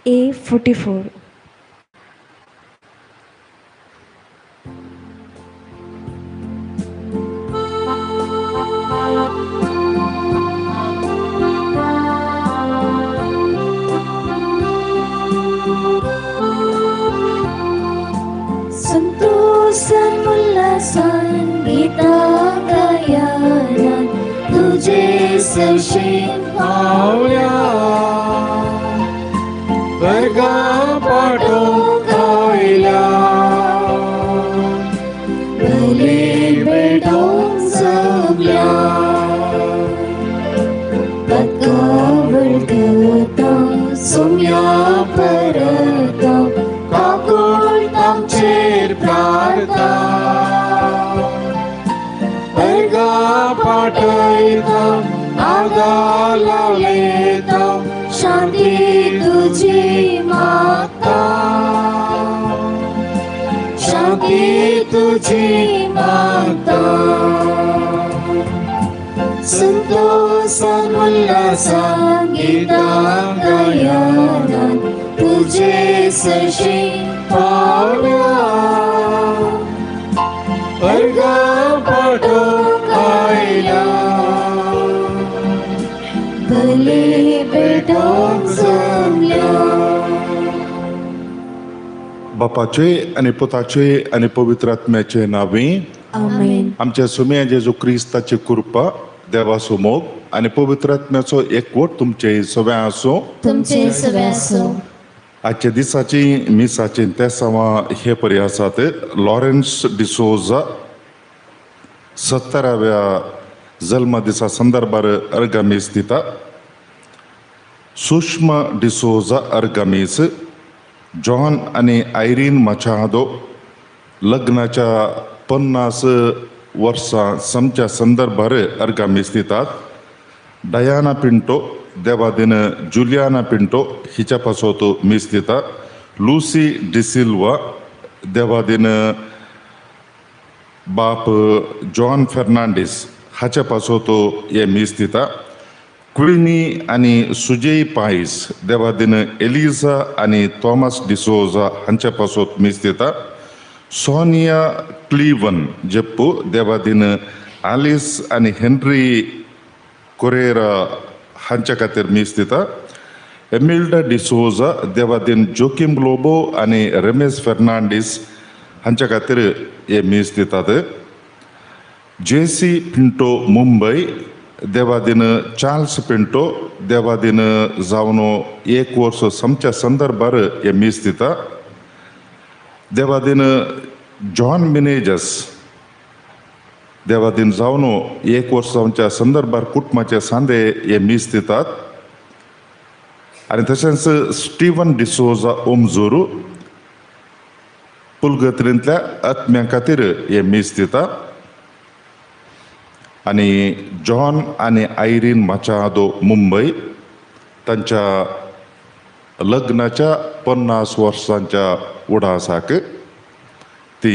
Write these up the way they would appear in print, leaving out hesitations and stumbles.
A44. संतोषान उल्हासान गीतां गायनान तुजे सरशी पावल्या वर्गा पाठोवंक आयल्या बली भेटोवंक जमल्या पत्कावळ करता सोम्या परता काकूळ आमचेर प्रार्था वर्गा पाठयता आगा लावलेता शांती तुजी मागता शांती तुजी मागता संतोषान उल्हासान गीतां गायनान तुजे सरशी पावल्या वर्गा पाठोवंक आयल्या बली भेटोवंक जमल्या. बापाचे आनी पुताचे आनी पवित्र आत्म्याचे नांवे आमेन. आमच्या सुम्या जेजू क्रिस्ताची कृपा, देवाचो मोग आनी पवित्र आत्म्याचो एकवट तुमचे सगळें आसूं. तुमचे सगळे आसूं. आजच्या दिसाची मिसाची तेसांवां हे परी आसात. लॉरेन्स डिसोजा 70व्या जल्मदिसा संदर्भार अर्गामीस दिता. सुषमा डिसोजा अर्गामीस, जॉन आनी आयरीन माचादो लग्नाच्या 50 वर्सां समच्या संदर्भार अर्गामीस दितात. डयाना पिंटो देवादीन जुलियाना पिंटो हिच्या पासत मीस दिता. लुसी डिसिल्वा देवादीन बाप जॉन फेर्नांडीस हाच्या पासत हे मीस दिता. क्विनी आनी सुजय पायस देवादीन एलिजा आनी थॉमस डिसोजा हांच्या पासत मीस दिता. सोनिया क्लिवन जेप्पू देवादीन आलिस आनी हेनरी कोरेरा हांच्या खातीर मीस दिता. एमिल्डा डिसोजा देवादीन जोकीम लोबो आनी रमेश फेर्नांडीस हांच्या खातीर हे मीस दितात. जेसी पिंटो मुंबय देवादीन चार्ल्स पिंटो देवादीन जावन 1 वर्स समच्या संदर्भार हे मीस दिता. देवादीन जॉन मिनेजस देवादीन जावन 1 वर्स जावच्या संदर्भार कुटुंबाचे सांदे हे मीस दितात. आनी तशेंच स्टीवन डिसोजा ओमजोरू पुलगत्रींतल्या आत्म्या खातीर हे मीस दिता. आनी जॉन आनी आयरीन माचादो मुंबय तांच्या लग्नाच्या 50 वर्सांच्या उडासाक ती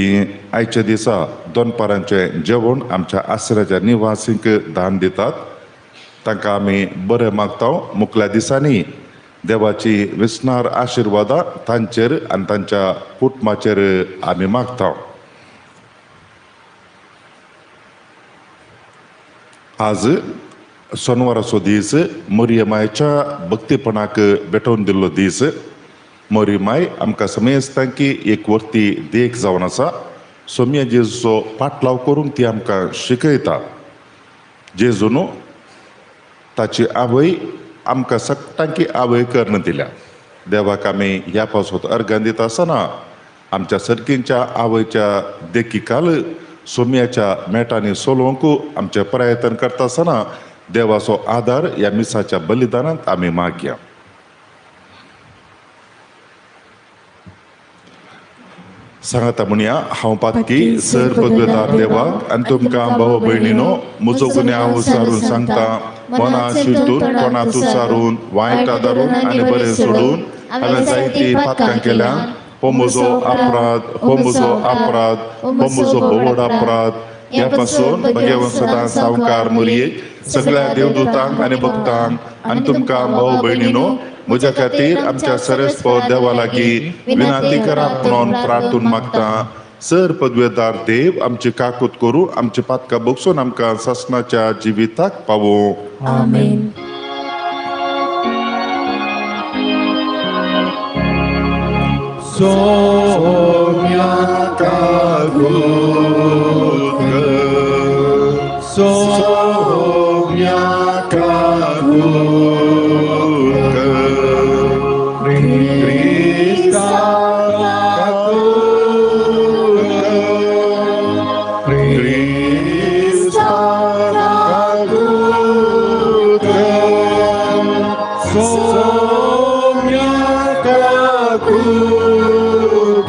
आयच्या दिसा दनपारांचें जेवण आमच्या आसऱ्याच्या निवासींक दान दितात. तांकां आमी बरें मागता. मुखल्या दिसांनी देवाची विसनार आशिर्वादां तांचेर आनी तांच्या कुटुंबाचेर आमी मागता. आज सोनवाराचो दीस मोरयमायच्या भक्तीपणाक भेटोवन दिल्लो दीस. मोरयमाय आमकां समेस्तांकी एक वर्ती देख जावन आसा. सोम्या जेजूचो पाटलाव करूंक ती आमकां शिकयता. जेजून ताची आवय आमकां सगटांकी आवय करून दिल्या. देवाक आमी ह्या पावसांत अर्गां दिता आसतना आमच्या सरकींच्या आवयच्या देखीकाल सोम्याच्या मेटांनी सोलोवंक आमचें प्रयत्न करता आसतना देवाचो आदार ह्या मिसाच्या बलिदानांत आमी मागया. सांगाता म्हणया, हांव पातकी सर पदवेदार देवाक आनी तुमकां भाव भयणीनो म्हजो गुन्यांव सारून सांगता. मना शितून तोंडांत उचारून वायट आदारून आनी बरें सोडून हांवें जायतीं पातकां केल्या. हो म्हजो अपराध, हो म्हजो अपराध, हो म्हजो भोवड अपराध. ह्या पासून भगवान सदां सावकार मोरयेक सगळ्या देवदूतांक आनी भक्तांक आनी तुमकां भाव भयणीनो म्हज्या खातीर आमच्या सरस्पत देवा लागीं विनंती करात म्हणून प्रार्थून मागता. सर पदवेदार देव आमची काकूत करूं, आमची पातकां बगसून आमकां सासणाच्या जिविताक पावोवं. आमेन. सोम्या काकूत कर, सोम्या काकूत कर, क्रिस्ता काकूत कर, क्रिस्ता काकूत कर, सोम्या काकूत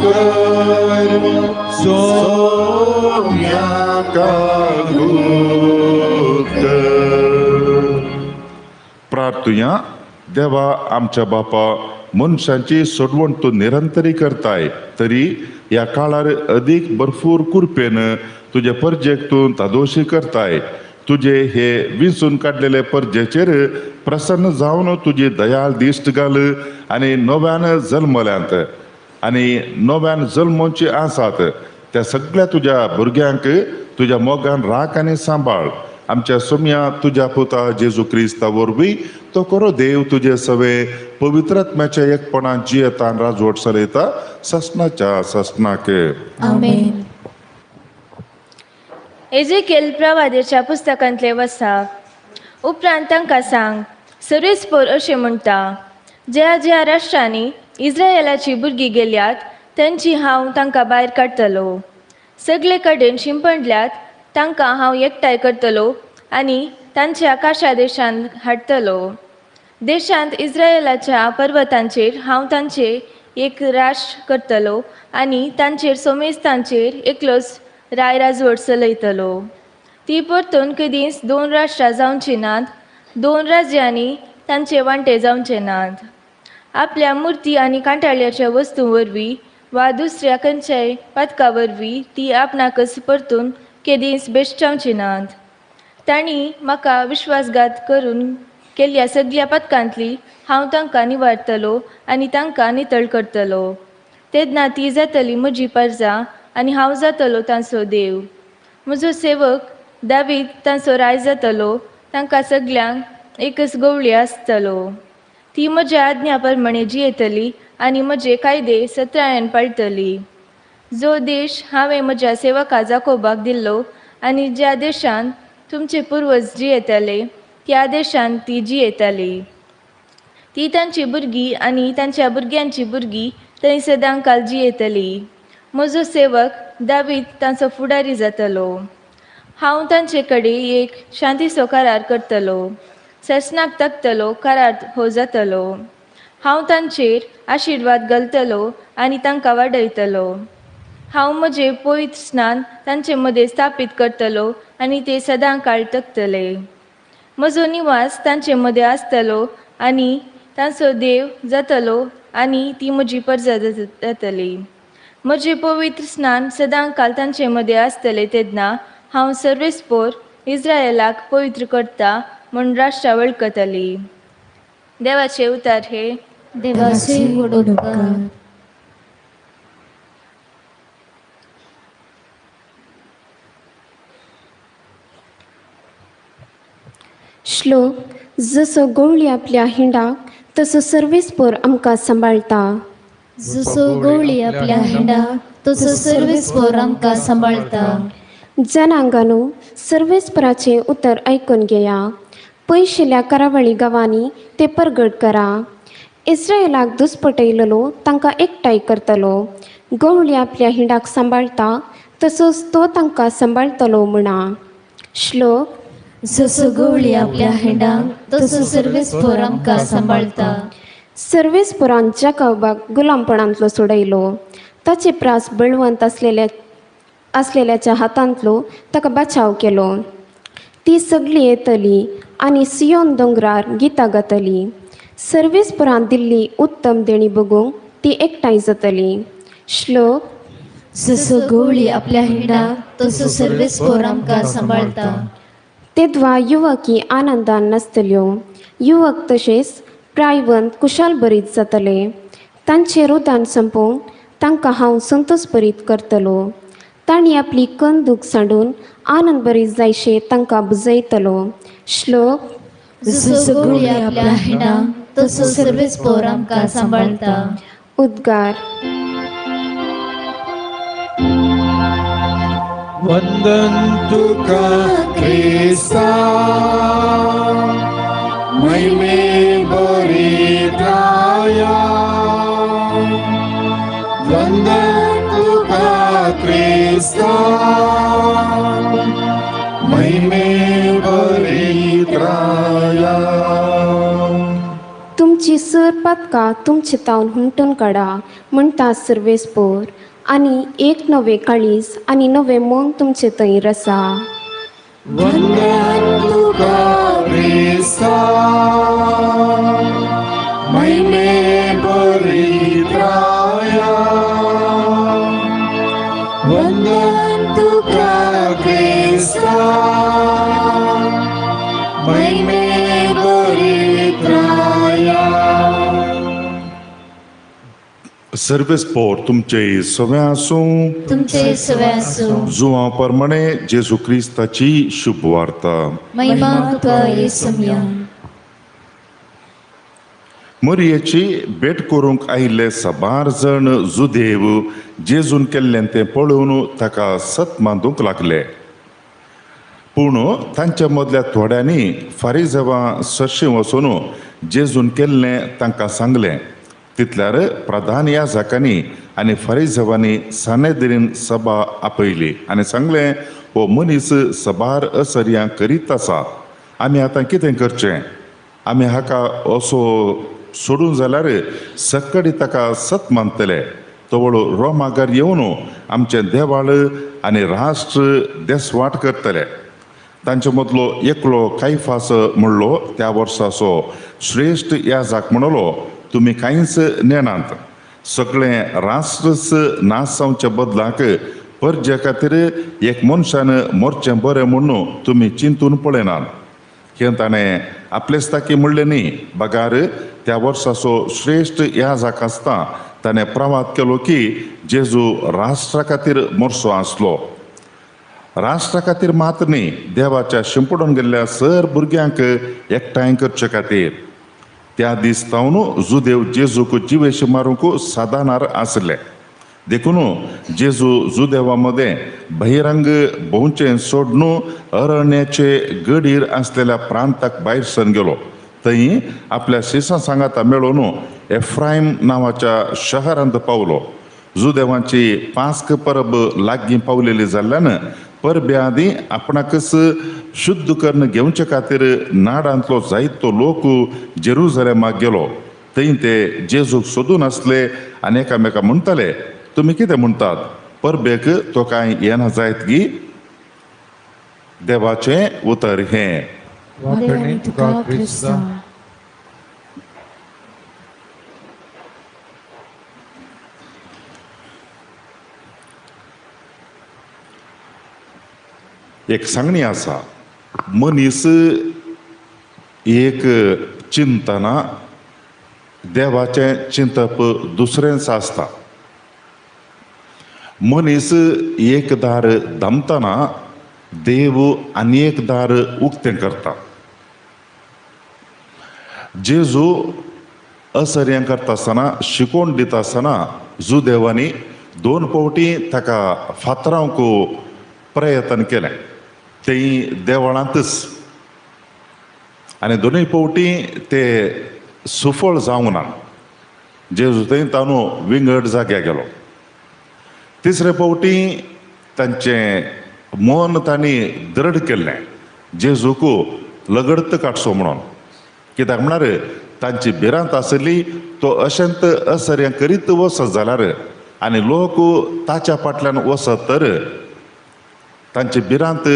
कर, सोम्या काकूत कर. प्रार्थुया. देवा आमच्या बापा, मनशांची सोडवण तूं निरंतरी करताय, तरी ह्या काळार अदीक भरपूर कुरपेन तुजे परजेक तूं तादोशी करताय. तुजे हे विंचून काडलेले परजेचेर प्रसन्न जावन तुजी दयाळ दिश्ट घाल आनी नव्यान जल्मल्यांत आनी नव्यान जल्मोवची आसात त्या सगळ्या तुज्या भुरग्यांक तुज्या मोगान राख आनी सांबाळ. आमच्या सोम्या तुज्या पुता जेजू क्रिस्ता वरवीं तो खरो देव तुजे सवे पवित्रात्म्याच्या एकपणान जियेतान राजवट चलयता ससनाच्या ससनाक. आमेन. एजेकेल प्रवादेच्या पुस्तकांतले वसा. उपरांत तांकां सांग, सर्वेस्पोर अशें म्हणटा, ज्या ज्या राष्ट्रांनी इस्रायलाची भुरगीं गेल्यात तेंची हांव तांकां भायर काडटलो. सगळे कडेन शिंपडल्यात तांकां हांव एकठांय करतलो आनी तांच्या काशा देशांत हाडटलो. देशांत इस्रायलाच्या पर्वतांचेर हांव तांचे एक राष्ट्र करतलो आनी तांचेर सोमेस्तांचेर एकलोच राय राजवट चलयतलो. ती परतून केदींच दोन राष्ट्रां जावची नात, दोन राज्यांनी तांचे वांटे जावचे नात. आपल्या मुर्ती आनी कांटाळ्याच्या वस्तूं वरवीं वा दुसऱ्या खंयच्याय पातका वरवीं ती आपणाकच परतून केदींच बेश्टावची नात. तांणी म्हाका विश्वासघात करून केल्ल्या सगळ्या पातकांतली हांव तांकां निवारतलो आनी तांकां नितळ करतलो. तेन्ना ती जातली म्हजी परजा आनी हांव जातलो तांचो देव. म्हजो सेवक दावीद तांचो राय जातलो, तांकां सगल्यांक एकच गवळी आसतलो. ती म्हज्या आज्ञा प्रमाणे जियेतली आनी म्हजे कायदे सत्रायन पाळटली. जो देश हांवें म्हज्या सेवका जाकोबाक दिल्लो आनी ज्या देशांत तुमचे पुर्वज जियेताले त्या देशांत ती जियेताली. ती तांची भुरगीं आनी तांच्या भुरग्यांची भुरगीं थंय सदां काल जियेतली. म्हजो सेवक दावीद तांचो फुडारी जातलो. हांव तांचे कडेन एक शांतीचो करार करतलो, ससनाक तकतलो करार हो जातलो. हांव तांचेर आशिर्वाद घालतलो आनी तांकां वाडयतलो. हांव म्हजें पवित्र स्नान तांचे मदें स्थापीत करतलो आनी ते सदां काळ तकतले. म्हजो निवास तांचे मदें आसतलो आनी तांचो देव जातलो आनी ती म्हजी परजा जातली. म्हजें पवित्र स्नान सदां काळ तांचे मदें आसतलें तेन्ना हांव सर्वेस्पोर इस्रायलाक पवित्र करता म्हूण राष्ट्रां वळखतली. देवाचे उतार हे. देवाचे व्हड उपकार. श्लोक. जसो गवळी आपल्या हिंडाक तसो सर्वेस्पोर आमकां सांबाळटा. जसो गवळी आपल्या हिंडाक तसो सर्वेस्पोर आमकां सांबाळटा. जनांगानो सर्वेस्पराचें उतर आयकून घेया. पयशिल्ल्या करावळी गांवांनी ते परगट करा. इस्रायलाक दुस्पटयलेलो तांकां एकठांय करतलो. गवळी आपल्या हिंडाक सांबाळटा तसोच तो तांकां सांबाळटलो म्हणा. श्लोक. जसो गवळी आपल्या हिंडाक तसो सर्वेस्पोर आमकां सांबाळटा. सर्वेस्पोरान जाकोबाक गुलामपणांतलो सोडयलो, ताचे प्रास बळवंत आसलेल्याच्या हातांतलो ताका बचाव केलो. ती सगळी येतली आनी सियोन दोंगरार गितां गातली. सर्वेस्पोरान दिल्ली उत्तम देणी बगूंक ती एकठांय जातली. श्लोक. जसो गवळी आपल्या हिंडाक तसो सर्वेस्पोर आमकां सांबाळटा. तेद्वा युवकी आनंदान नासतल्यो, युवक तशेंच प्रायवंत कुशाल बरीत जातले. तांचें रुदान संपोवन तांकां हांव संतोष बरीत करतलो. तांणी आपली कंदूक सांडून आनंद बरीत जायशें तांकां बुजयतलो. श्लोक. जसो गवळी आपल्या हिंडांक तसो सर्वेस्पोर आमकां सांबाळटा. उद्गार. वंदन तुका क्रिस्ता, महिमे बरिताया. वंदन तुका क्रिस्ता, महिमे बरिताया. तुमची सर पातकां तुमचे तावन हुमटून काडा म्हणटा सर्वेस्पोर, आनी एक नवें काळीज आनी नवें मन तुमचे थंय रसा. वंदन तुका क्रिस्ता, महिमे बरिताया. वंदन तुका क्रिस्ता, महिमे बरिताया. सर्वेस्पोर तुमचे सगळे आसूं. तुमचे सवे आसूं. जुवां प्रमाणे जेजू क्रिस्ताची शुभ वार्ता. महिमा तुका येसुम्या. मरियेची भेट करूंक आयिल्ले साबार जण जुदेव जेजून केल्लें तें पळोवन ताका सत मांदूंक लागले. पूण तांच्या मदल्या थोड्यांनी फारीजवां सरशीं वचून जेजून केल्लें तांकां सांगलें. तितल्यार प्रधान याजकांनी आनी फारीजवांनी सानेदरीन सभा आपयली आनी सांगलें, हो मनीस सबार असर्यां करीत आसा, आमी आतां कितें करचें? आमी हाका असो सोडून जाल्यार सक्कडी ताका सत मानतले. तवळ रोमागार येवन आमचें देवाळ आनी राष्ट्र देसवाट करतले. तांचे मदलो एकलो कायफास म्हणलो त्या वर्साचो श्रेश्ठ याजक म्हणलो, तुमी कांयच नेणात, सगळें राष्ट्रच नाश जावच्या बदलाक परजे खातीर एक मनशान मोरचें बरें म्हणून तुमी चिंतून पळयनात. हें ताणें आपलेच ताकी म्हणलें न्ही, बगार त्या वर्साचो श्रेश्ठ याजक आसता ताणें प्रवाद केलो की जेजू राष्ट्रा खातीर मोरचो आसलो. राष्ट्रा खातीर मात न्ही, देवाच्या शिंपडून गेल्ल्या सर भुरग्यांक एकठांय करचे खातीर. त्या दीस तावन जुदेव जेजूक जिवेश मारूंक सादानार आसले. देखून जेजू जुदेवा मदें बहिरंग भोंवचें सोडून अरण्याचे गडीर आसलेल्या प्रांताक भायर सरून गेलो. थंय आपल्या शिसां सांगाता मेळोवन एफ्रायम नांवाच्या शहरांत पावलो. जुदेवांची पास्क परब लागीं पावलेली जाल्ल्यान परबे आदीं आपणाकच शुद्ध करून घेवचे खातीर नाडांतलो जायतो लोक जेरुजलेमाक गेलो. थंय ते जेजूक सोदून आसले आनी एकामेका म्हणटाले, तुमी कितें म्हणटात, परबेक तो कांय येना जायत गी? देवाचें उतर हें. एक सांगणी आसा, मनीस एक चिंतना देवाचें चिंतप दुसरेंच आसता. मनीस एक दार दामतना देव आनी एक दार उक्तें करता. जेजू असर्यां करता आसतना शिकोवन दिता आसतना जुदेवांनी दोन फावटी ताका फातरावंक प्रयत्न केलें, तेय देवळांतच, आनी दोनूय फावटी ते सुफळ जावंक ना. जेजू थंय ताणो विंगड जाग्यार गेलो. तिसरे फावटी तांचें मन तांणी दृढ केल्लें जेजूक लगडत काडचो म्हणून. कित्याक म्हळ्यार तांची भिरांत आसली तो अशेंत असर्यां करीत वचत जाल्यार आनी लोक ताच्या फाटल्यान वचत तर तांची भिरांत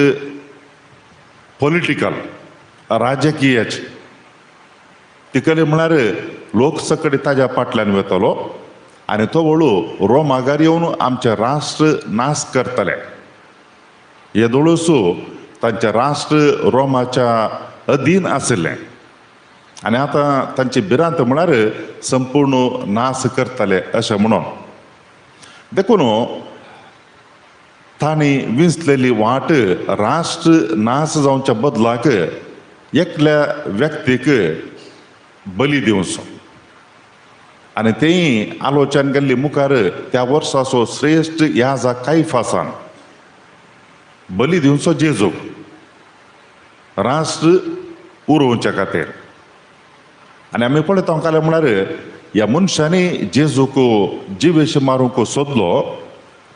पॉलिटिकल राजकीयाची तिकली म्हळ्यार लोक सकडी ताज्या फाटल्यान वतलो आनी तो वळू रोमागार येवन आमचें राष्ट्र नाश करतले. येदोळसो तांचें राष्ट्र रोमाच्या अधीन आशिल्लें आनी आतां तांची भिरांत म्हळ्यार संपूर्ण नाश करताले अशें म्हणून. देखून तांणी विंचलेली वाट राष्ट्र नाश जावच्या बदलाक एकल्या व्यक्तीक बली दिवचो आनी तेय आलोचन केल्ली मुखार त्या वर्साचो श्रेश्ठ याजा कायफासान बली दिवचो जेजूक राष्ट्र उरोवच्या खातीर. आनी आमी पळयता काल म्हळ्यार ह्या मनशांनी जेजूक जिवेश मारूंक सोदलो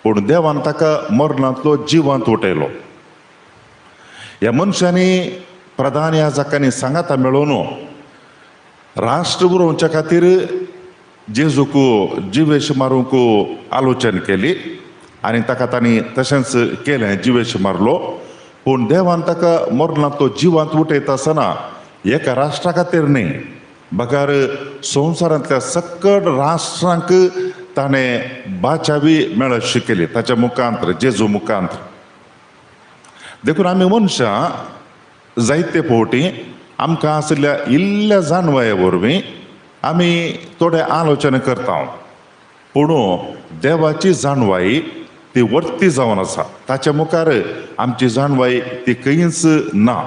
पूण देवान ताका मरणांतलो जिवांत उठयलो. ह्या मनशांनी प्रधान याजकांनी सांगाता मेळोवन राष्ट्र उरोवच्या खातीर जेजूक जिवेश मारूंक आलोचन केली आनी ताका तांणी तशेंच केलें, जिवेश मारलो. पूण देवान ताका मरणांतलो जिवांत उठयता आसतना एका राष्ट्रा खातीर न्ही बगर संवसारांतल्या सकट राष्ट्रांक ताणें बाचावी मेळशी केली ताच्या मुखांत्र, जेजू मुखांत्र. देखून आमी मनशां जायते फावटी आमकां आशिल्ल्या इल्ल्या जाणवाये वरवीं आमी थोडे आलोचना करता पूण देवाची जाणवाय ती वर्ती जावन आसा, ताच्या मुखार आमची जाणवाय ती खंयच ना.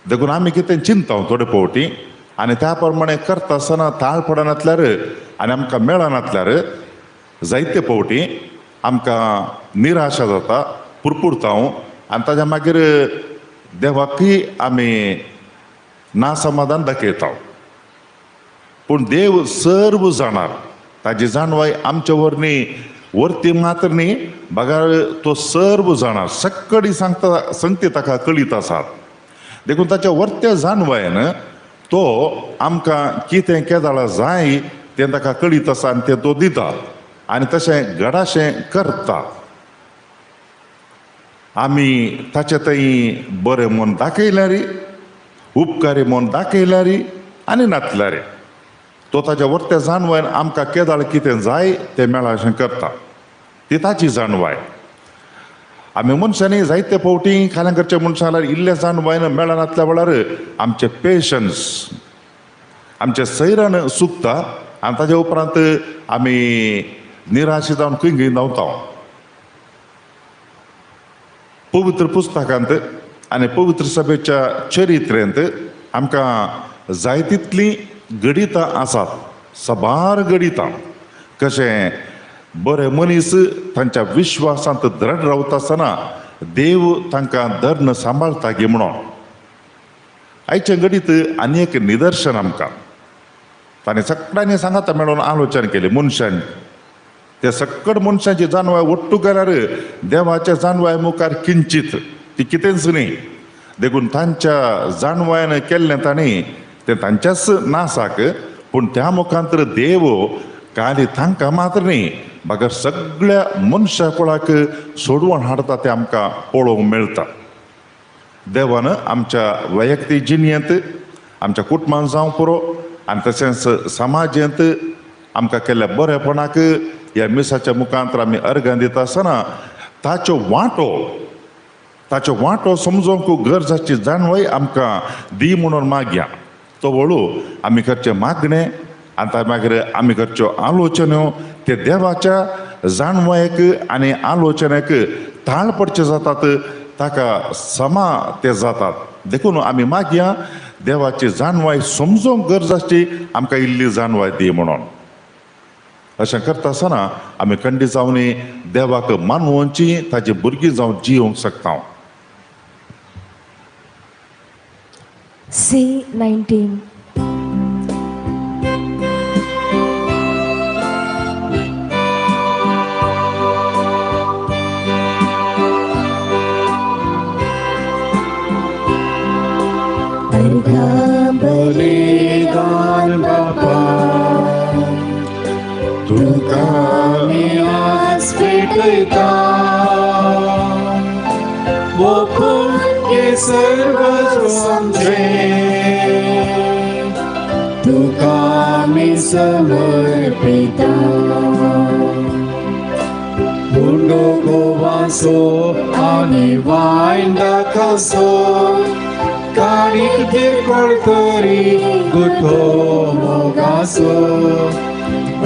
देखून आमी कितें चिंता थोडे फावटी आनी त्या प्रमाणे करता आसतना ताळ पडनातल्यार आनी आमकां मेळनातल्यार जायते फावटी आमकां निराशा जाता, पुरपुरता आनी ताच्या मागीर देवाकय आमी नासमाधान दाखयता. पूण देव सर्व जाणार, ताजी जाणवाय आमच्या वरनी वरती मात्र न्ही बगर तो सर्व जाणार, सक्कडी सांगता संगती ताका कळीत आसात. देखून ताच्या वरत्या जाणवायेन तो आमकां कितें केदाळा जाय तें ताका कळीत आसा आनी तें तो दिता आनी तशें घडाशें करता. आमी ताचे थंय बरें म्हूण दाखयल्यार, उपकारी म्हूण दाखयल्यार आनी नातल्यार तो ताच्या वरत्या जाणवायन आमकां केदाळ कितें जाय तें मेळाशें करता, ती ताची जाणवाय. आमी मनशांनी जायते फावटी खाल्यां करच्या मनशां जाल्यार इल्लें जाणवायन मेळनातल्या वेळार आमचें पेशन्स, आमचें सैरण सुकता आनी ताच्या उपरांत आमी निराश जावन खंय खंय धांवता. पवित्र पुस्तकांत आनी पवित्र सभेच्या चरित्रेंत आमकां जाय तितलीं गणितां आसात, साबार गणितां. कशें बरे मनीस तांच्या विश्वासांत दृढ रावता आसतना देव तांकां धर्ण सांबाळटा गी म्हणून आयचें गणीत आनी एक निदर्शन आमकां. ताणें सगळ्यांनी सांगाता मेळोवन आलोचन केली मनशांनी, ते सकट मनशांची जाणवाय ಒಟ್ಟು गेल्यार देवाच्या जाणवाय मुखार किंचित ती कितेंच न्ही. देखून तांच्या जाणवायन केल्लें तांणी तें तांच्याच नासाक, पूण त्या मुखांतर देव काली तांकां मात्र न्ही बगर सगळ्या मनशा कुळाक सोडवण हाडटा तें आमकां पळोवंक मेळटा. देवान आमच्या वैयक्तीक जिणेंत, आमच्या कुटुंबान जावं पुरो आनी तशेंच समाजेंत आमकां केल्ल्या बरेपणाक ह्या मिसाच्या मुखांतर आमी अर्गां दिता आसतना ताचो वांटो समजोवंक गरजाची जाणवाय आमकां दी म्हणून मागया. तो वळू आमी करचें मागणें आनी ताच्या मागीर आमी करच्यो आलोचन्यो ते देवाच्या जाणवायेक आनी आलोचनेक ताळ पडचे जातात, ताका समा ते जातात. देखून आमी मागया देवाची जाणवाय समजोवंक गरज आसची आमकां इल्ली जाणवाय दी म्हणून. अशें करता आसतना आमी खंडीत जावन देवाक मानवची ताजी भुरगीं जावन जियोंक शकता. C19. बलिदान बापा तुका आमी आज भेटयता, ओपून हे सर्व आमचें तुका आमी समर्पिता. उंडो गोवासो आनी वायन दाखासो काणीक किरकोळ तरी गुठो मोगासो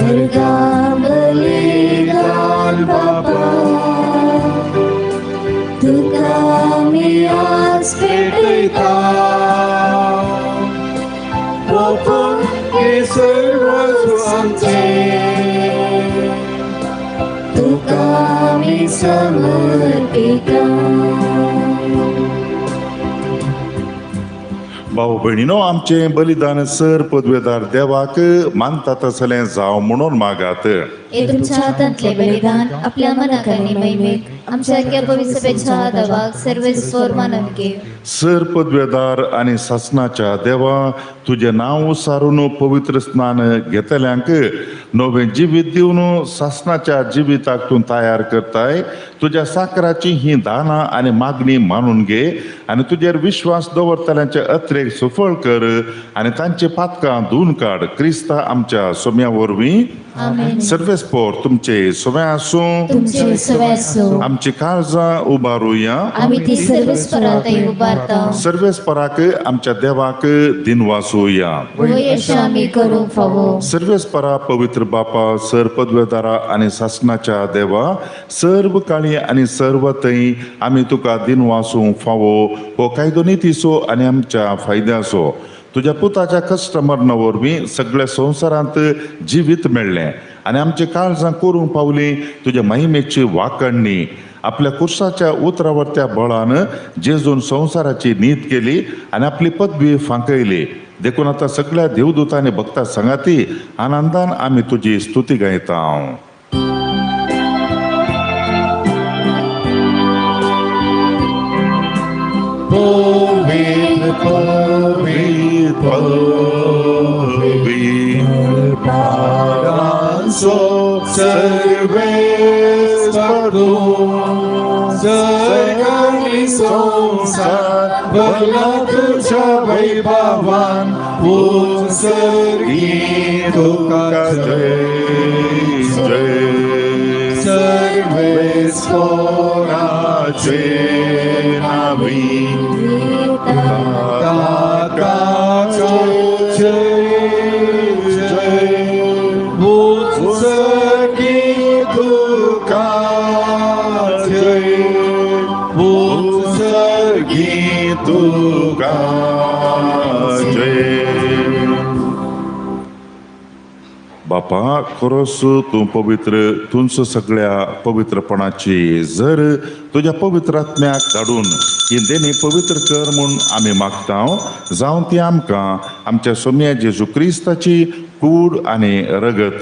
अर्घां बलिदान बापा तुका आमी आज भेटयता ओपून हें सर्वस्व आमचें तुका आमी समर्पिता. भाव भयणीनो आमचें बलिदान सर पदवेदार देवाक मानता तसलें जावं म्हणून मागात. हे तुमच्या हातांतले बलिदान आपल्या मनाक आनी महिमेक आमच्या पवित्र सभेच्या देवाक सर्वेस्पर मानून घे. सर पदवेदार आनी सासनाच्या देवा तुजें नांव सारून पवित्र स्नान घेतल्यांक नवें जिवीत दिवन सासनाच्या जिविताक तूं तयार करताय. तुज्या साकराची ही दानां आनी मागणी मानून घे आनी तुजेर विश्वास दवरतल्यांचे अत्रेक सफळ कर आनी तांची पातकां धुवन काड क्रिस्ता आमच्या सोम्या वरवीं. सर्वेस्पोर तुमचे सोमे आसूं. आमची काळजां उबारुया. सर्वेस्पराक आमच्या देवाक दिनवासुया. सर्वेस्परा पवित्र बापा सर पदवेदारा आनी सासनाच्या देवा सर्व काळी आनी सर्व थंय आमी तुका दिनवासूंक फावो हो कायदो नितीचो आनी आमच्या फायद्याचो. तुज्या पुताच्या कश्ट मरणा वरवीं सगळ्या संवसारांत जिवीत मेळ्ळें आनी आमची काळजां करूंक पावली तुज्या महिमेची वाकणणी. आपल्या कुर्साच्या उतरावरत्या बळान जेजून संवसाराची नीत केली आनी आपली पदवी फांकयली. देखून आतां सगळ्या देवदूतांनी भक्ता सांगाती आनंदान आमी तुजी स्तुती गायता. पवित्र पवित्र पवित्र पारांसो सर्वेस्पर तूं सर्गांनी संवसार भरला तुज्या वैभवान उत्सर्गी तुका जय जय सर्वेस्पराचे नावी ताकाचो जय जय उत्सर्गी तुका जय उत्सर्गी तुका जय. बापा खरोच तूं पवित्र तुंच सगळ्या पवित्रपणाची जर तुज्या पवित्र आत्म्याक धाडून ही देणी पवित्र कर म्हूण आमी मागता जावं ती आमकां आमच्या सोम्या जेजू क्रिस्ताची कूड आनी रगत.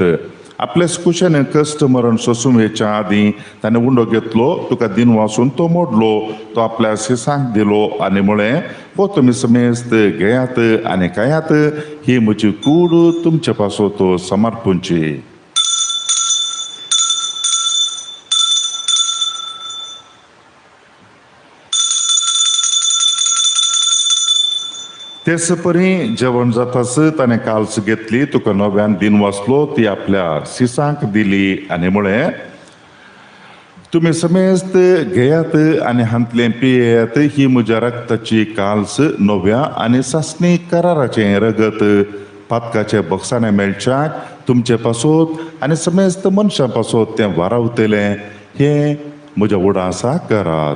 आपल्या कुशेन कश्ट मरण सोसूंक येच्या आदीं ताणें उंडो घेतलो तुका दिन वासून तो मोडलो तो आपल्या शिसांक दिलो आनी म्हळें हो तुमी समेस्त घेयात आनी खायात ही म्हजी कूड तुमचे पासत समर्पूंची. तेच परी जेवण जाताच ताणें काल्स घेतली तुका नव्यान दिन वाचलो ती आपल्या सिसांक दिली आनी म्हळें तुमी समेस्त घेयात आनी हांतलें पियेयात ही म्हज्या रक्ताची काल्स नव्या आनी सासणी कराराचें रगत पातकाचे बक्षाणे मेळच्याक तुमचे पासत आनी समेस्त मनशां पासत तें वारावतलें हें म्हज्या उडासा करात.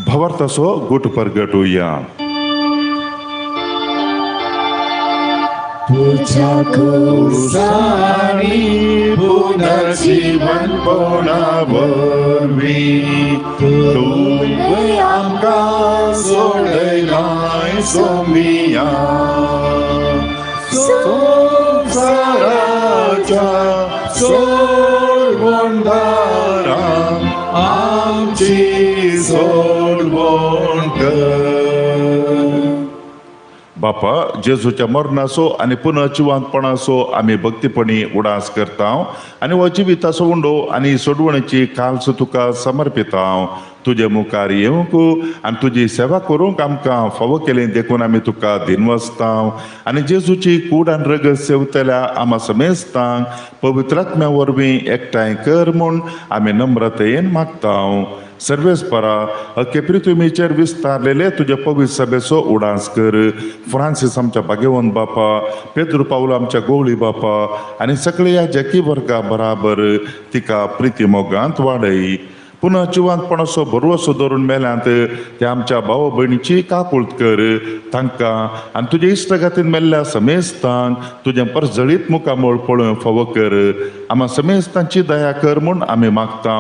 भावार्थाचो गुट परगटुया. तुझ्या कुसानी पुनर्जीवनपणा वरवीं तूं आमकां सोडयलाय सोमिया संवसाराच्या सोडवणदारा आमची सोडवण कर. बापा, जेजूच्या मरणाचो आनी पुनर्जिवंतपणाचो आमी भक्तीपणी उडास करता आनी हो जिविताचो उंडो आनी सोडवणेची काल्स तुका समर्पिता. तुजे मुखार येवंक आनी तुजी सेवा करूंक आमकां फावो केली देखून आमी तुका दिनवसता आनी जेजूची कूड आनी रगत सेवतल्या आमा समेस्तांक पवित्रात्म्या वरवीं एकठांय कर म्हूण आमी नम्रतेन मागता. सर्वेस्परा, अख्खे पृथ्वीचेर विस्तारलेले तुजे पवित्र सभेचो उडास कर. फ्रांसीस आमच्या भाग्यवंत बापा, पेद्रू पावलो आमच्या गोवळी बापा आनी सगळे ह्या जॅकी वर्गा बराबर तिका प्रिती मोगांत वाडय. पुनः जिवंतपणाचो भरवसो धरून मेल्यांत ते आमच्या भाव भयणीची काकुळट कर. तांकां आनी तुजे इश्टगातीन मेल्ल्या समेस्तांक तुजें परजळीत मुखामळ पळोवंक फावो कर. आमा समेस्तांची दया कर म्हूण आमी मागता.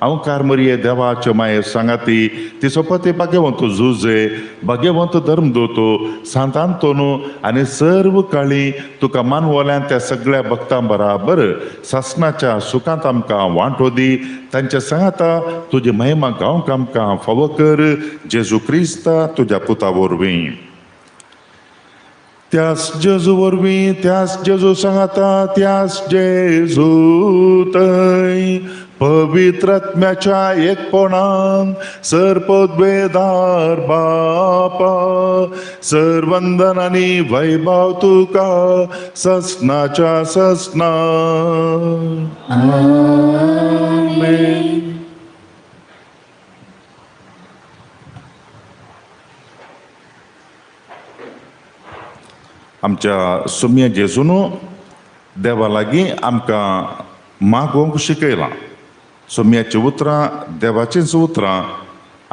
हांव मरिये देवाचे माये सांगाती ती सोपती भाग्यवंत जुजे, भाग्यवंत धर्मदूत सांत आंतोनू आनी सर्व काळी तुका मानवल्यान त्या सगळ्या भक्तां बराबर सासणाच्या सुखांत आमकां वांटो दी. तांच्या सांगाता तुजी महिमा गावंक आमकां फावो कर. जेजू क्रिस्ता तुज्या पुता वरवीं. त्यास जेजू वरवीं, त्यास जेजू सांगाता, त्यास जेजू थंय पवित्रात्म्याच्या एकपणान सर्पद्वेदार बापा, सर्वंदन आनी वैभव तुका ससनाच्या ससना. आमेन. आमच्या सुम्या जेजून देवा लागीं आमकां मागोवंक शिकयलां. सोम्याचीं उतरां देवाचींच उतरां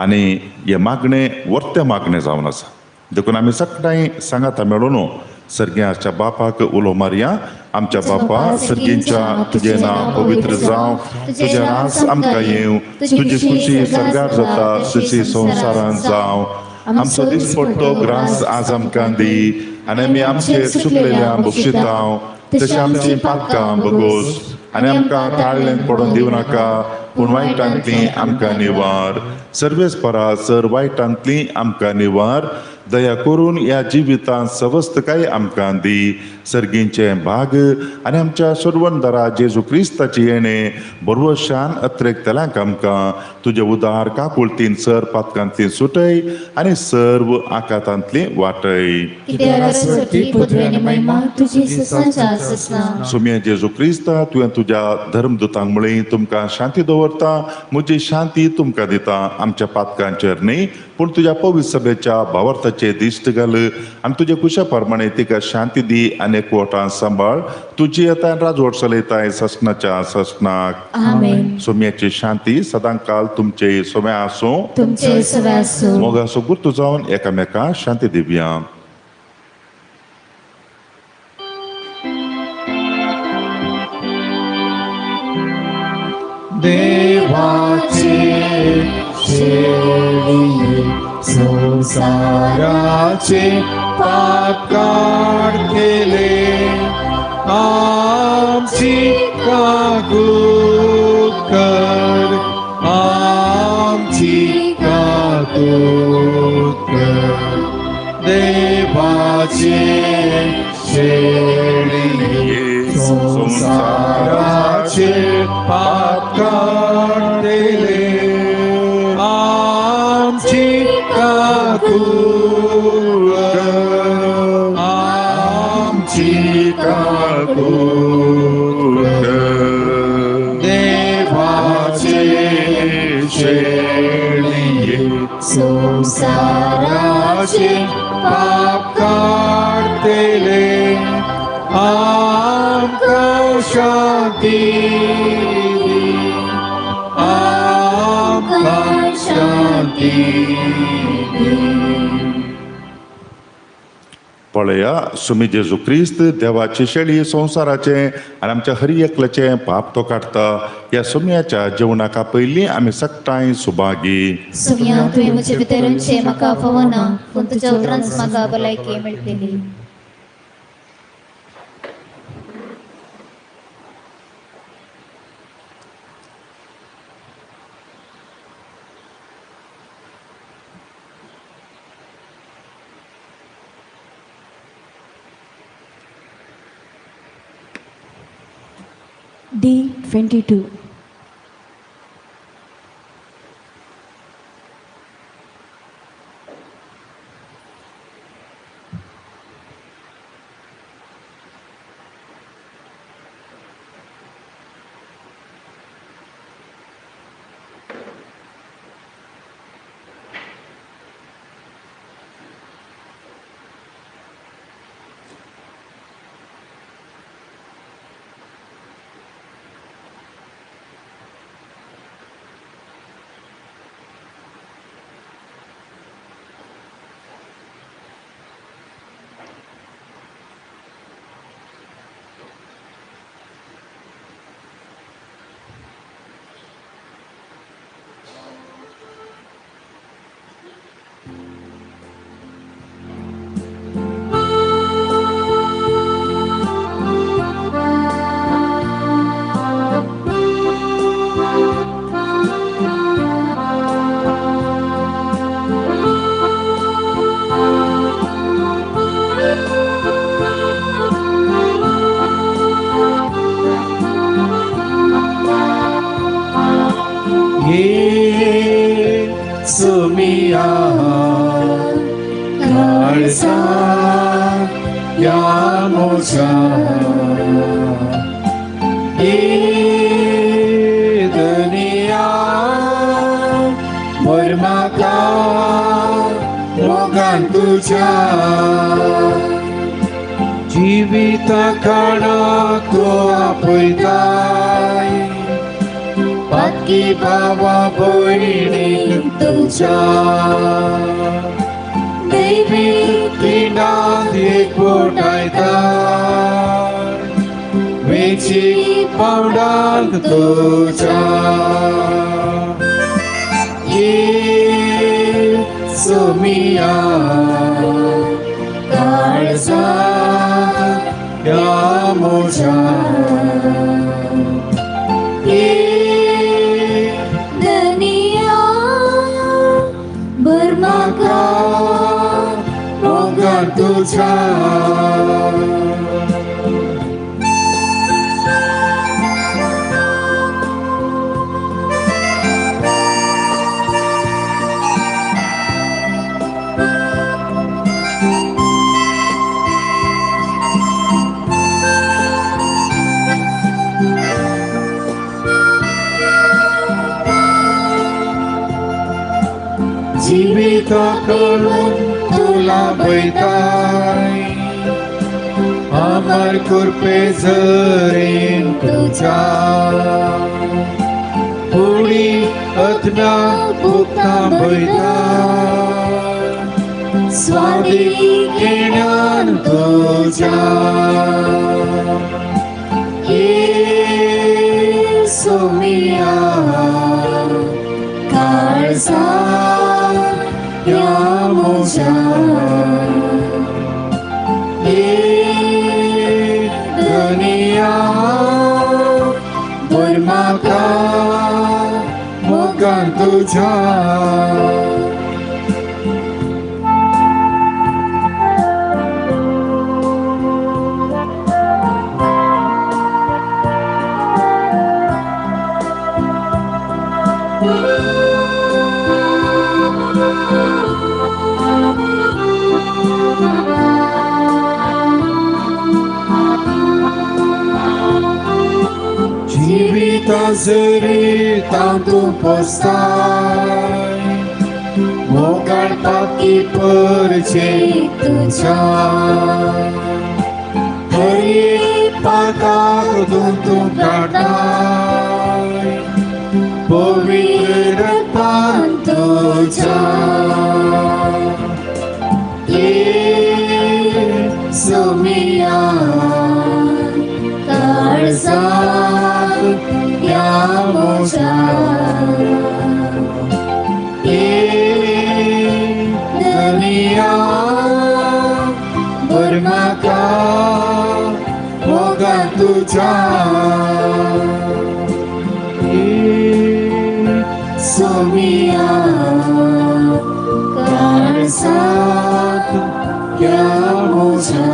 आनी हें मागणें वर्तें मागणें जावन आसा. देखून आमी सगळ्यांय सांगाता मेळून सर्ग्याच्या बापाक उलो मारया. आमच्या बापा सर्गींच्या, तुजें नांव पवित्र जावं, तुजें रास आमकां येवं, तुजी खुशी सर्गार जाता तशी संवसारांत जावं. आमचो दिसपट्टो ग्रास आज आमकां दी आनी आमी आमचेर चुकलेल्या बक्षितांव तशें आमचीं पातकां बगोस आनी आमकां ताळ्ळें पडोवन दिवं नाका, पूण वायटांतली आमकां निवार. सर्वेस्परा, सर वायटांतली आमकां निवार. दया करून ह्या जिवितांत सवस्तकाय आमकां दी. सर्गींचें भाग आनी आमच्या सोडवणदारा जेजू क्रिस्ताची येणें बरवशान अत्रेकतल्यांक आमकां तुजे उदार काकुळतीन सर पातकांतली सुटय आनी सर्व आकातांतली वाटय. सुम्या जेजू क्रिस्ता, तुवें तुज्या धर्मदूतांक म्हळें, तुमकां शांती दवरता, म्हजी शांती तुमकां दिता. आमच्या पातकांचेर न्हय पूण तुज्या पवित्र सभेच्या भावार्थाचे दिश्ट घाल आनी तुजे कुशा प्रमाणे तिका शांती दी आनी एकवटान सांबाळ. तुजी येता राजवट चलयताय ससनाच्या ससनाक. आमेन. सोम्याची शांती सदांकाल तुमचे सोम्या आसूं, तुमचे सव्या आसूं. मोगाचो गुर्तू जावन एकामेका शांती दिवया. देवाचे शेळी संसाराचे पाप काडटले, आमची काकूत कर, आमची काकूत कर. देवाचे शेळी संसाराचे पाप काडटले, आमची काकूत कर, आमची काकूत कर. देवाचे शेळये संसाराचे पाप काडटले, आमकां शांती दी, आमकां शांती दी. पळया सुमी जेजू क्रिस्त देवाची शेळी संवसाराचें आनी आमच्या हर एकल्याचें पाप तो काडटा. ह्या सुम्याच्या जेवणाका पयलीं आमी सगटांय सुभागी. सुम्या, तुवें म्हजे भितर येवचें म्हाका फावना, पूण तुज्या उतरांच म्हाका भलायकी मेळटली. D22. जीविता खाणाक तूं आपयताय पाकी भावा भयणीक तुज्या दैवीक पिंडांत एकवटायताय वेंचीक पावंडांत तुज्या सोमिया काळजांत ह्या म्हज्या धनिया भर म्हाका मोगान तुज्या जिविता करून तुला पळयताय अमर कृपे झरेन तुज्या पुडी आत्म्या भुगता पळयताय स्वादीक घेण्यान तुज्या सोमिया काळजांत ह्या म्हज्या धनिया भर म्हाका मोगान तुज्या जिविता जरी तातूं पोसताय मोगाळ पाकी परचे तुज्या हर एक पाताक तूं काडटाय पवित्र रगतान तुज्या सोमिया काळजांत ह्या म्हज्या धनिया भर म्हाका मोगान तुज्या सोमिया काळजांत ह्या म्हज्या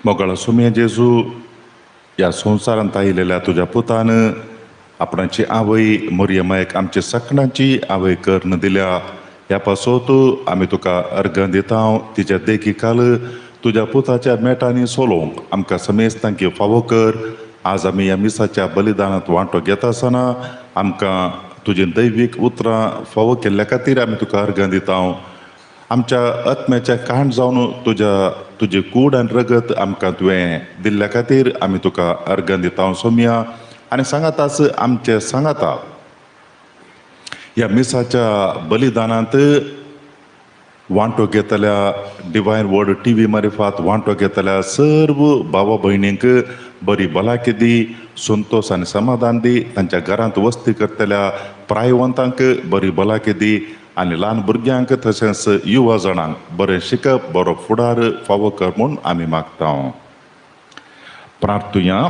मोगाळ सोमया जेजू, ह्या संवसारांत आयिल्ल्या तुज्या पुतान आपणाची आवय मोरयमायक आमच्या सपनाची आवय करून दिल्या. ह्या पासत आमी तुका अर्घां दिता. तिच्या देखी काल तुज्या पुताच्या मेटांनी सोलोवंक आमकां समेस्तांकी फावो कर. आज आमी ह्या मिसाच्या बलिदानांत वांटो घेता आसतना आमकां तुजी दैवीक उतरां फावो केल्ल्या खातीर आमी तुका अर्घां दिता. आमच्या आत्म्याच्या कांड जावन तुज्या तुजी कूड आनी रगत आमकां तुवें दिल्ल्या खातीर आमी तुका अर्घां दिता सोमया. आनी सांगाताच आमचे सांगाता ह्या मिसाच्या बलिदानांत वांटो घेतल्या डिवायन वर्ड टी व्ही मारिफात वांटो घेतल्या सर्व भावा भयणींक बरी भलायकी दी, संतोश आनी समाधान दी. तांच्या घरांत वस्ती करतल्या प्रायवंतांक बरी भलायकी दी आनी ल्हान भुरग्यांक तशेंच युवा जाणांक बरें शिकप बरो फुडार फावो कर म्हूण आमी मागता. प्रार्थुया.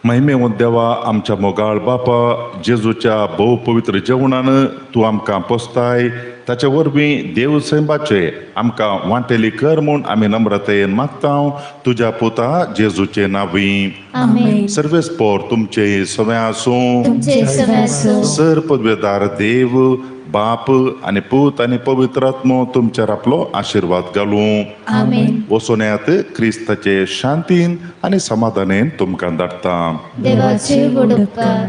महिमेवंत देवा, आमच्या मोगाळ बापा, जेजूच्या भोव पवित्र जेवणान तूं आमकां पोसताय. ताचे वरवीं देव सैमाचे आमकां वांटेली कर म्हूण आमी नम्रतायेन मागता तुज्या पुता जेजूचे नांवी. सर्वेस्पोर तुमचे सगळें आसूं. सर पदवेदार देव बाप आनी पूत आनी पवित्र आत्मो तुमचेर आपलो आशिर्वाद घालूं. वसोन्यात क्रिस्ताचे शांतीन आनी समाधानेन तुमकां धाडटा. देवाचे व्हड उपकार.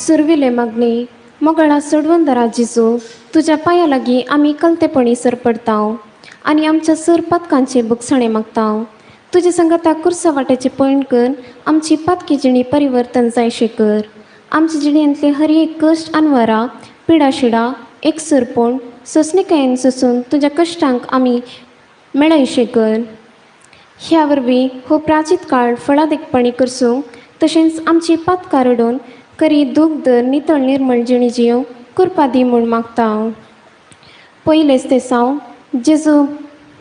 सुरविले मागणे. मोगळा सोडवंदरा जेजू, तुज्या पांया लागीं आमी कलतेपणी सरपडता आनी आमच्या सर पातकांचे बुकसणे मागता. तुजे संगाता कुर्सा वाट्याचे पयण कर आमची पातकी जिणी परिवर्तन जायशें कर. आमच्या जिणेंतले हर एक कश्ट अनवरा पिडाशिडा एक सरपण सोंसणिकायेन सोसून तुज्या कश्टांक आमी मेळयशें कर. ह्या वरवीं हो प्राचीत काळ फळादीकपणी करसूंक तशेंच आमची पातकां रडून करी दूख दर नितळ निर्मळ जिणी जियोंक कृपा दी म्हूण मागता. पयलेच ते साव जेजू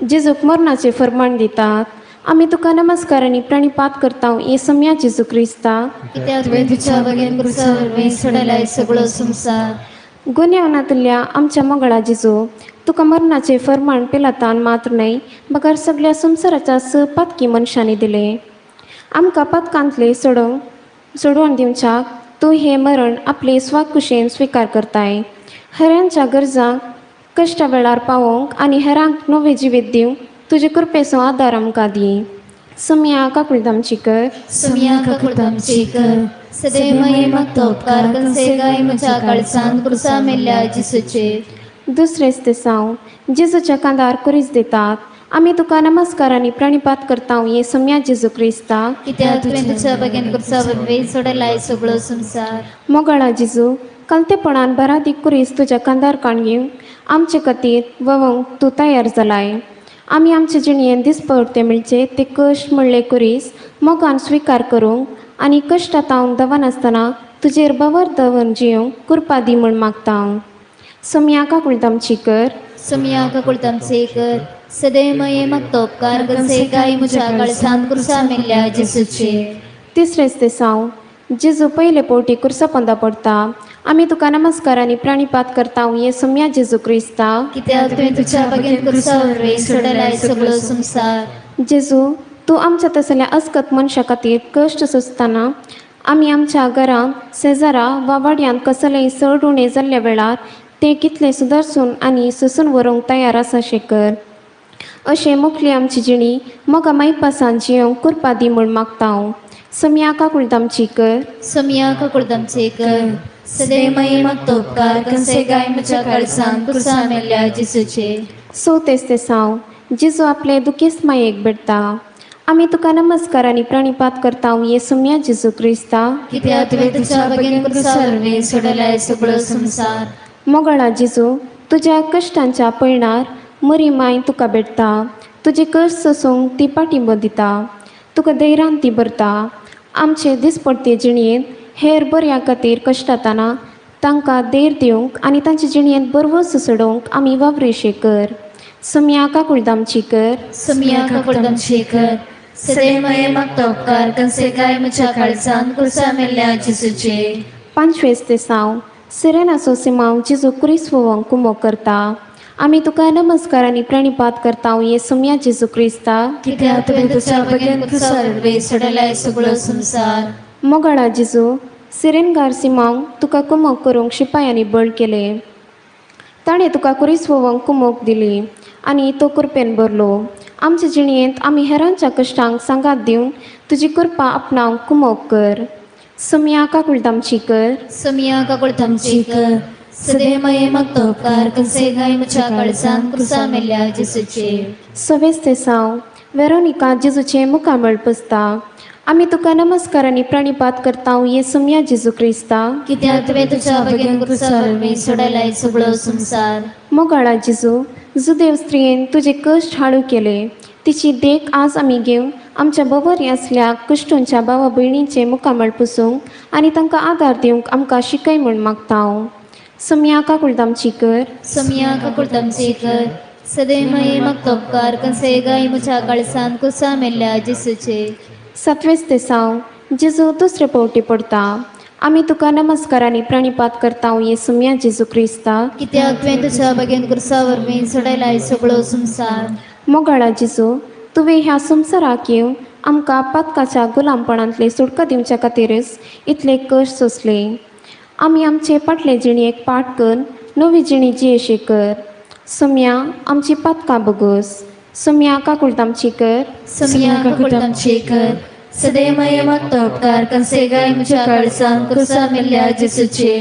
जेजूक मरणाचें फर्माण दितात. आमी तुका नमस्कार आनी प्रणिपात करता हे सम्या जेजू क्रिस्ता. कित्याक तुवें तुज्या वगेन क्रुसा वरवीं सोडलाय सगळो संवसार. गुन्यांवांतल्या आमच्या मंगळा जेजू, तुका मरणाचें फर्माण पिलातान मात्र न्हय बगर सगळ्या संवसाराच्या स पातकी मनशांनी दिले. आमकां पातकांतले सोडोवंक सोडोवन दिवच्याक तूं हें मरण आपले स्वाकुशेन स्विकार करताय. हेरांच्या गरजांक कश्टा वेळार पावोवंक आनी हेरांक नवें जिवीत दिवंक तुजे कृपेचो आदार आमकां दी. सम्या काकुळदामची कर. सम्या काकुळदामची कर. सदैव मागता उपकार कन्सेगाय म्हज्या काळजांत क्रुसा मेल्ल्या जेजूचेर. दुसरेंच ते साव जेजूच्या कांदार कुरीस दितात. आमी तुका नमस्कार आनी प्रणिपात करता हे सम्या जेजू क्रिस्ता. कित्याक तुवें तुज्या बगेन क्रुसा वरवीं सोडलाय सगळो संवसार. मोगाळा जेजू, कलतेपणान बरादीक कुरीस तुज्या कांदार काण घेवंक आमचे खातीर ववंक तूं तयार जालाय. आमी आमचे जिणेन दिसपडते मेळचे ते कश्ट म्हणले कुरीस मोगान स्विकार करूंक आनी कश्टांत दवरनासतना तुजेर बवर दवर जियोंक कृपा दी म्हूण मागता. सम्या काकुळदामची कर. सम्या काकुळदामची कर. सदैव मागता उपकार कन्सेगाय म्हज्या काळजांत क्रुसा मेल्ल्या जेजूचेर. तिसरेंच ते साव जेजू पयले पवटी कुर्सा पोंदा पडटा. आमी तुका नमस्कार आनी प्रणिपात करता हे सम्या जेजू क्रिस्ता. कित्याक तुवें तुज्या बगेन क्रुसा वरवीं सोडलाय सगळो संवसार. जेजू, तूं आमच्या तसल्या अस्कत मनशा खातीर कश्ट सोंसतना आमी आमच्या घरांत शेजारा वा वाड्यांत कसलेय चड उणें जाल्ल्या वेळार तें कितलें सुदारसून आनी सोंसून व्हरूंक तयार आसा शें कर. अशें मुखली आमची जिणी मोगा मायपासान जियोंक कृपा दी म्हूण मागता. सम्या काकुळदामची कर. सम्या काकुळदामची कर. सदैव मागता उपकार कन्सेगाय म्हज्या काळजांत क्रुसा मेल्ल्या जेजूचेर. चवथेच ते साव जेजू आपले दुखेस्त मायेक भेटता. आमी तुका नमस्कार आनी प्रणिपात करता ये सुम्या जेजू क्रिस्ता. कित्याक तुवें तुज्या बगेन क्रुसा वरवीं सोडलाय सगळो संवसार. मोगाळा जेजू, तुज्या कश्टांच्या पयणार मरी माय तुका भेटता. तुजे कश्ट सोसूंक ती पाठिंबो दिता. तुका धैर्यान ती भरता. आमचे दिसपडते जिणयेंत हेर बऱ्या खातीर कश्टातना तांकां धैर्य दिवंक आनी तांचे जिणयेंत बरवस सोडोवंक आमी वावरेशे कर. सुम्या काकुळदामची कर. सुम्या काकुळदामची कर. सदैव मागता उपकार कन्सेगाय म्हज्या काळजान क्रुसा मेल्ल्या जेजूचे. पांचवेंच तेसांव सिरेनाचो सिमांव जेजू क्रिस्त वोवंक कुमोक करता. आमी तुका नमस्कार आनी प्रणिपात करता ये सुम्या जेजू क्रिस्ता. कित्याक तुवें तुज्या बगेन क्रुसा वरवीं सोडलाय सगळो संवसार. मोगाळा जेजू, सिरेनगार सिमांव तुका कुमोक करूंक शिपायांनी बळ केलें. ताणें तुका कुरीस वोवंक कुमोक दिली आनी तो कृपेन भरलो. आमचे जिणयेंत आमी हेरांच्या कश्टांक सांगात दिवन तुजी कृपा आपणावंक कुमोक कर. सुम्या काकुळदामची कर. सुम्या काकुळदामची कर. सदैव मागता उपकार कन्सेगाय म्हज्या काळजान क्रुसा मेल्ल्या जेजूचे. सवेस तेसांव वेरोनिका जेजूचें मुखामळ पुसता. आमी तुका नमस्कार आनी प्रणिपात करता ये सुम्या जेजू क्रिस्ता. कित्याक तुवें तुज्या बगेन क्रुसा वरवीं सोडलाय सगळो संवसार. मोगाळा जेजू, जुदेव स्त्रियेन तुजे कश्ट हाळू केले. तिची देख आज आमी घेवन आमच्या बवरी आसल्या कश्टूंच्या भावा भयणींचें मुखामळ पुसूंक आनी तांकां आदार दिवंक आमकां शिकय म्हूण मागता हांव. सुम्या काकुळदामची कर. सुम्या काकुळदामची कर. सदैव मागता उपकार कन्सेगाय म्हज्या काळजान क्रुसा मेल्ल्या जेजूचे. सातवेंच तेसांव जेजू दुसरे पावटी पडता. आमी तुका नमस्कार आनी प्रणिपात करता ये सुम्या जेजू क्रिस्ता. कित्याक तुवें तुज्या बगेन क्रुसा वरवीं सोडलाय सगळो संवसार. मोगाळा जेजू, तुवें ह्या संवसाराक येवन आमकां पातकाच्या गुलामपणांतले सुटका दिवच्या खातीरच इतले कश्ट सोंसले. आमी आमचे फाटले जिणेक पाठ करून नवी जिणी जियेशी कर. सुम्या आमची पातकां बगोस. सुम्या काकुळदामची कर. सुम्या काकुळदामची कर. सदैव मागता उपकार कन्सेगाय म्हज्या काळजान क्रुसा मेल्ल्या जेजूचे.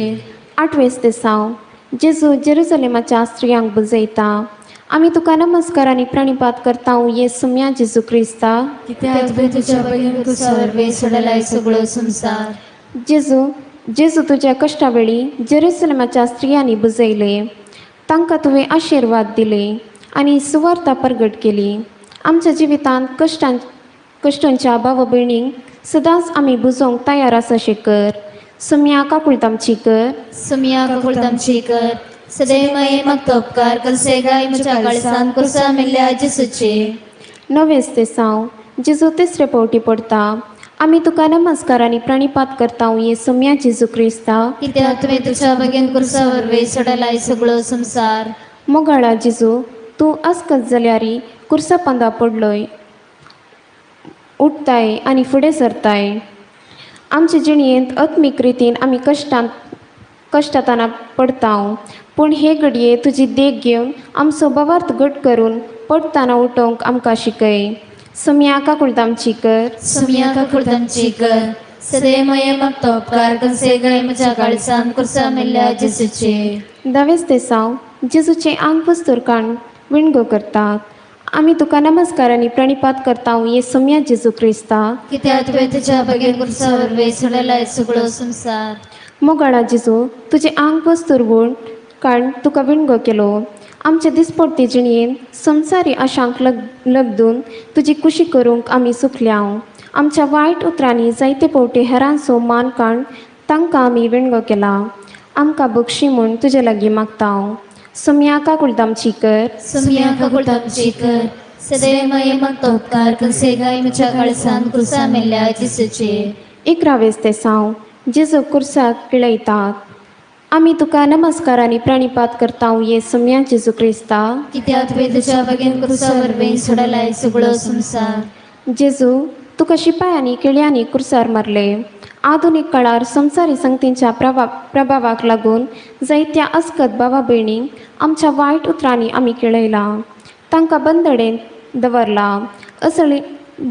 आठवेंच तेसांव जेजू जेरुजलेमाच्या स्त्रियांक बुजयता. आमी तुका नमस्कार आनी प्रणिपात करता ये सुम्या जेजू क्रिस्ता. कित्याक तुवें तुज्या बगेन क्रुसा वरवीं सोडलाय सगळो संवसार. जेजू, जेजू तुज्या कश्टा वेळी जेरुसलेमाच्या स्त्रियांनी बुजयले. तांकां तुवें आशिर्वाद दिले आनी सुवार्ता परगट केली. आमच्या जिवितांत कश्टांच्या भाव भयणींक सदांच आमी बुजोवंक तयार आसा कर. सुम्या काकुळदामची कर. सुम्या काकुळदामची कर. सदैव मागता उपकार कन्सेगाय म्हज्या काळजान क्रुसा मेल्ल्या जेजूचे. नवेंच तेसांव जेजू तिसरे पावटी पडता. आमी तुका नमस्कार आनी प्रणिपात करता ये सुम्या जेजू क्रिस्ता. कित्याक तुवें तुज्या बगेन क्रुसा वरवीं सोडलाय सगळो संवसार. मोगाळा जेजू, तूं अस्कत जाल्यार कुर्सा पंदा पडलोय उठताय आनी फुडें सरताय. आमचे जिणयेंत आत्मीक रितीन आमी कश्टांतना पडता, पूण हे घडये तुजी देख घेवन आमचो भावार्थ घट करून पडटना उठोवंक आमकां शिकय. सुम्या काकुळदामची कर. सुम्या काकुळदामची कर. सदैव मागता उपकार कन्सेगाय म्हज्या काळजान क्रुसा मेल्ल्या जेजूचे. धावेंच तेसांव जेजूचें आंग वस्तूर काडून विणगो करतात. आमी तुका नमस्कार आनी प्रणिपात करता ये सुम्या जेजू क्रिस्ता. कित्याक तुवें तुज्या बगेन क्रुसा वरवीं सोडलाय सगळो संवसार. मोगाळा जेजू, तुजें आंग वस्तूर वूण काडून तुका विणगो केलो. आमचे दिसपडते जिणयेन संवसारी आशांक लगदून तुजी कुशी करूंक आमी सुकल्या. आमच्या वायट उतरांनी जायते पावटी हेरांचो मान काडून तांकां आमी विणगो केला. आमकां बक्षी म्हूण तुजे लागीं मागता. सुम्या काकुळदामची कर. सुम्या काकुळदामची कर. सदैव मागता उपकार कन्सेगाय म्हज्या काळजान क्रुसा मेल्ल्या जेजूचे. इकरावेंच तेसांव जेजू कुर्साक किळयतात. आमी तुका नमस्कार आनी प्रणिपात करता ये सुम्या जेजू क्रिस्ता. कित्याक तुवें तुज्या बगेन क्रुसा वरवीं सोडलाय सगळो संवसार. जेजू, तुका शिपायांनी किळयांनी कुर्सार मारले. आधुनीक काळार संवसारी संगतींच्या प्रभावाक लागून जायत्या अस्कत भावा भयणींक आमच्या वायट उतरांनी आमी केळयलां, तांकां बंदडेन दवरलां. असली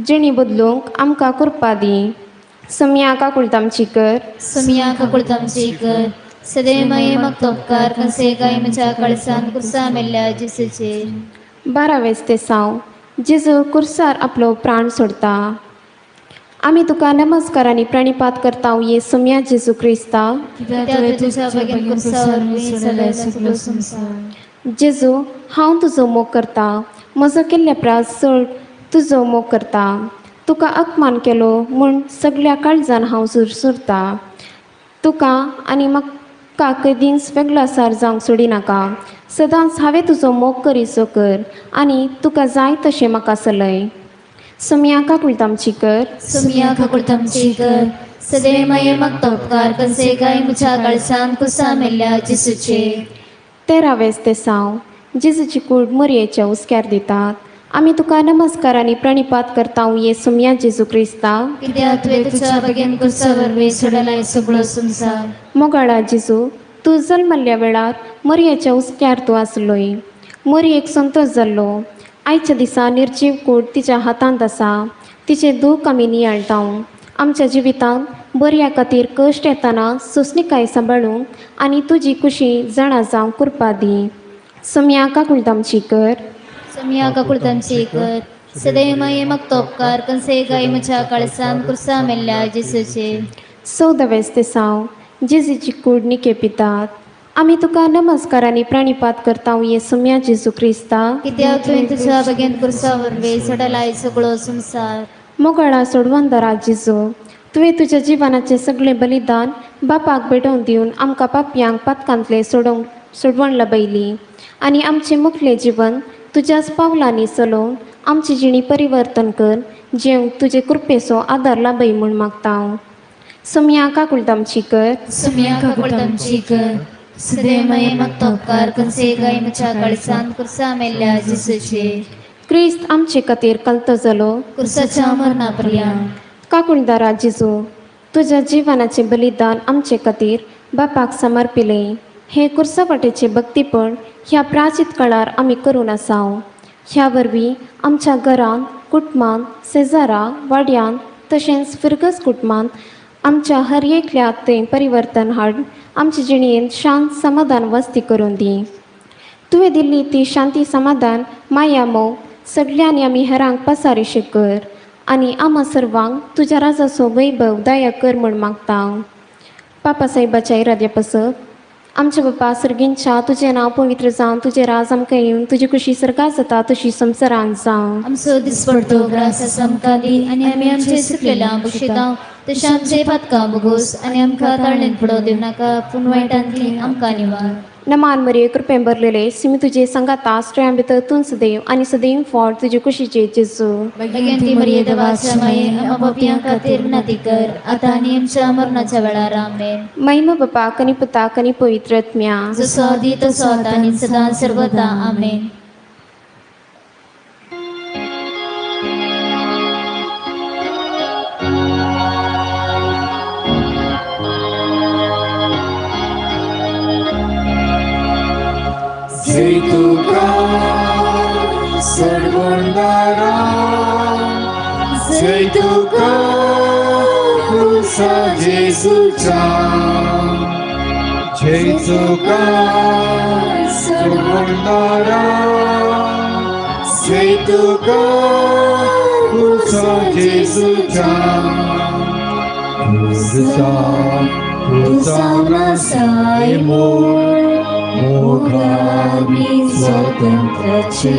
जिणी बदलूंक आमकां कृपा दी. सुम्या काकुळतामची कर, सुम्या काकुळतामची कर. सदैव मागतो उपकार कंसे गाय म्हज्या कळसान कुर्सा मेल्ल्या जेसूचे. 12 वेस्ते साव जेजू कुर्सार आपलो प्राण सोडता. आमी तुका नमस्कार आनी प्रणिपात करता ये सोम्या जेजू क्रिस्ता. जेजू हांव तुजो मोग करता, म्हजो केल्ल्या प्रास चड तुजो मोग करता. तुका अपमान केलो म्हूण सगळ्या काळजान हांव सुरसुरता. तुका आनी म्हाका कदींच वेगळासार जावंक सोडिनाका. सदांच हांवें तुजो मोग करीसो कर आनी तुका जाय तशें म्हाका चलय. सोम्या काकुळटामची कर. सोम्या काकुळटामची कर. सदैव माये म्हाका उपकार कसे काय म्हज्या काळजान कुसा मेल्ल्या जेजूचे. तेरावें तेसांव जेजूची कूड मोरयेच्या हुस्क्यार दितात. आमी तुका नमस्कार आनी प्रणिपात करता ये सोम्या जेजू क्रिस्ता. कित्याक तुवें तुज्या बगेन कुर्सा वरवीं सोडलाय सगळो संवसार. मोगाळा जेजू, तूं जल्मल्ल्या वेळार मोरयेच्या हुस्क्यार तूं आसलोय. मोरयेक संतोश जाल्लो. आयच्या दिसा निर्जीव कूड तिच्या हातांत आसा. तिचें दूख आमी नियाळटा. आमच्या जिवितांत बऱ्या खातीर कश्ट येतना सोंसणीकाय सांबाळूंक आनी तुजी कुशी जाणा जावंक कृपा दी. सोम्या काकुळटामची कर. सोम्या काकुळटामची कर. सदैव माये म्हाका उपकार कसे काय म्हज्या काळजान कुर्सा मेल्ल्या जेजूचे. 14वें तेसांव जेजूची कूड निके पितात. आमी तुका नमस्कार आनी प्रणिपात करता ये सोम्या जेजू क्रिस्ता. कित्याक तुवें तुज्या बगेन कुर्सा वरवीं सोडलाय सगळो संवसार. मोगाळा सोडवंदरा जेजू, तुवें तुज्या जिवनाचें सगळें बलिदान बापाक भेटोवन दिवन आमकां पापयांक पातकांतलें सोडवण लबयली आनी आमचें मुखलें जिवन तुज्याच पावलांनी चलोवन आमची जिणी परिवर्तन कर, जेवंक तुजे कृपेचो आदार लाभय म्हूण मागता हांव. सोम्या काकुळटामची कर. सोम्या काकुळटामची कर. सदैव माये म्हाका उपकार कसे काय म्हज्या काळजान कुर्सा मेल्ल्या जेजूचे. क्रिस्त आमचे खातीर कलतो जालो कुर्साच्या मरणा पर्यंत. काकुळदारा जेजू, तुज्या जिवनाचें बलिदान आमचे खातीर बापाक समर्पिलें. हें कुर्सावाटेचें भक्तीपण ह्या प्राचीत काळार आमी करून आसा. ह्या वरवीं आमच्या घरांत, कुटुंबांत, शेजारा, वाड्यांत तशेंच फिरगज कुटुंबांत आमच्या हर एकल्याक तें परिवर्तन हाड आमचे जिणेंत शांत समाधान वस्ती करून दी. तुवें दिल्ली ती शांती समाधान माया मोग सगल्यांनी आमी हेरांक पसारिशे कर आनी आमा सर्वांक तुज्या राजाचो वैभव दया कर म्हूण मागता. पापा साहेबाच्या इराद्या पासत आमच्या बापा सर्गींच्या तुजें नांव पवित्र जावं, तुजें राज आमकां येवन, तुजी कुशी सर्गात जाता तशी संवसारांत जावं. आमचो दिसपडतो ग्रास आमकां दी आनी आमी आमचे सुकलेल्या बक्षितां तशें आमचे पातकां भोगोस आनी आमकां ताळणेन पडो दिवं नाका, पूण वायटांतली आमकां निवार. नमान मरिये, कृपेन भरलेले, सिमी तुजे संगाता, स्त्रियां भितर तूं सदैव आनी सदैव फळ तुजे कुशीचे जेजू. भगवंती मरिये देवाच्या माये, आमकां पापयां खातीर विनंती कर आतां आनी आमच्या मरणाच्या वेळार. आमेन. महिमा बापाक आनी पुताक आनी पवित्र आत्म्या. जसो आदी तसो आतां आनी सदां सर्वदा. आमेन. जय तुका सर्वंदारा, जय तुका कुसा जेजूचा, जय तुका सर्वंदारा, जय तुका कुसा जेजूचा. कुसा कुसा साय मोर मोगामी स्वतंत्राचे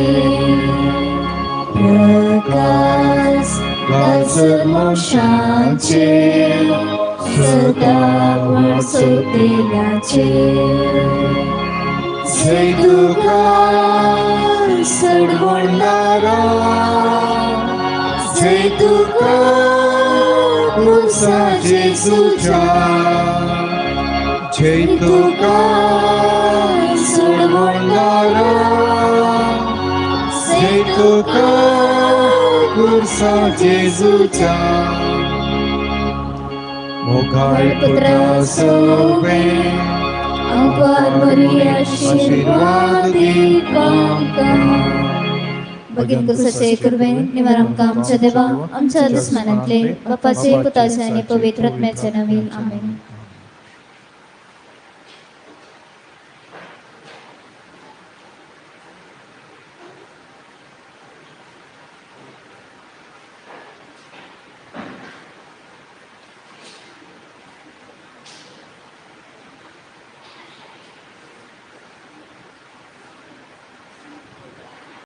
प्रकाश गाजर मोक्षाचे सदा वसतेलाचे. जय तुका सडवणारा, जय तुका कुसा जेजूचा, जय तुका सोडवणारा, जय तुका कुर्सा जेजूचा. मोगाळ पुत्रा सोवे आशीर्वाद दी आमकां. भगीन कुर्साचे कृपेन निवार आमकां आमच्या देवा आमच्या दुस्मानांतले बापाचे पुताचे आनी पवित्र आत्म्याचे नांवान. आमेन.